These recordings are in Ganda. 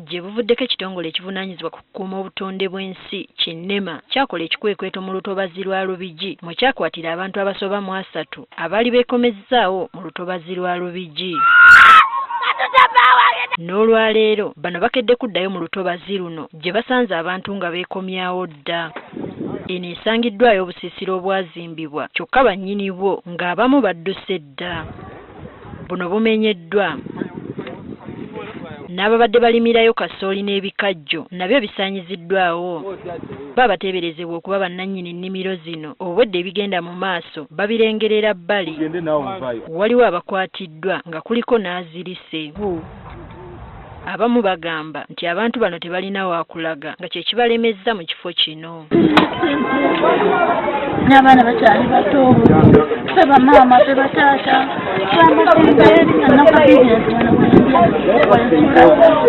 Gye buvuddeko ekitongole ekivunaanyizibwa ku kukuuma obutonde bw'ensi ki NEMA kyakola ekikwekweto mu lutobazi lwa Lubigi mwe kyakwatira abantu abasoba mu asatu abaali beekomezzaawo mu lutobazi lwa Lubigi. N'olwaleero bano bakedde kuddayo mu lutobazi luno gye basanze abantu nga beekomyawo dda. Eno esangiddwayo obusiisira obwazimbibwa kyokka bannyini bwo ng'abamu badduse dda. Buno bumenyeddwa n'ababadde balimirayo kasooli n'ebikajjo nabyo bisaanyiziddwawo. Bo abateeberezebwa okuba bannannyini nnimiro zino obwedda ebigenda mu maaso babirengerera bbali. Waliwo abakwatiddwa nga kuliko n'azirise. Abamu bagamba nti abantu bano tebalina waakulaga nga kye kibalemezza mu kifo kino. N'abaana bakyali bato, ffe bamaama, ffe bataata,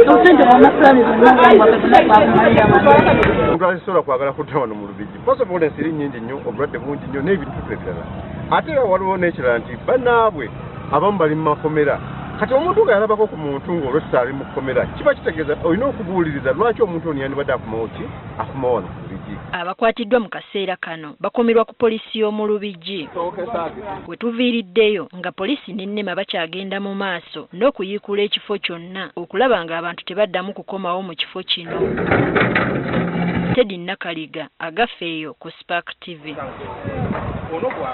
obusente bwonna, pulaani zonna, obulamu bwaffe bwonna twabumalira wano. Omuntu asobola kwagala kudda wano mu Lubigi? First of all, ensiri nnyingi nnyo, obulwadde bungi nnyo n'ebintu ebirala. Ate era waliwo n'ekirala nti bannaabwe abamu bali mu makomera. Kati omuntu nga yalabako ku muntu ng'olwessa ali mu kkomera, kiba kitegeeza olina okubuuliriza lwaki omuntu ono yandibadde akomawo ki akomawo wano ku Lubigi. Abakwatiddwa mu kaseera kano bakuumirwa ku poliisi y'omu Lubigi. We tuviiriddeyo nga poliisi ne NEMA bakyagenda mu maaso n'okuyiikuula ekifo kyonna okulaba ng'abantu tebaddamu kukomawo mu kifo kino. Teddy Nakaliga, Agafeeyo ku Spark TV.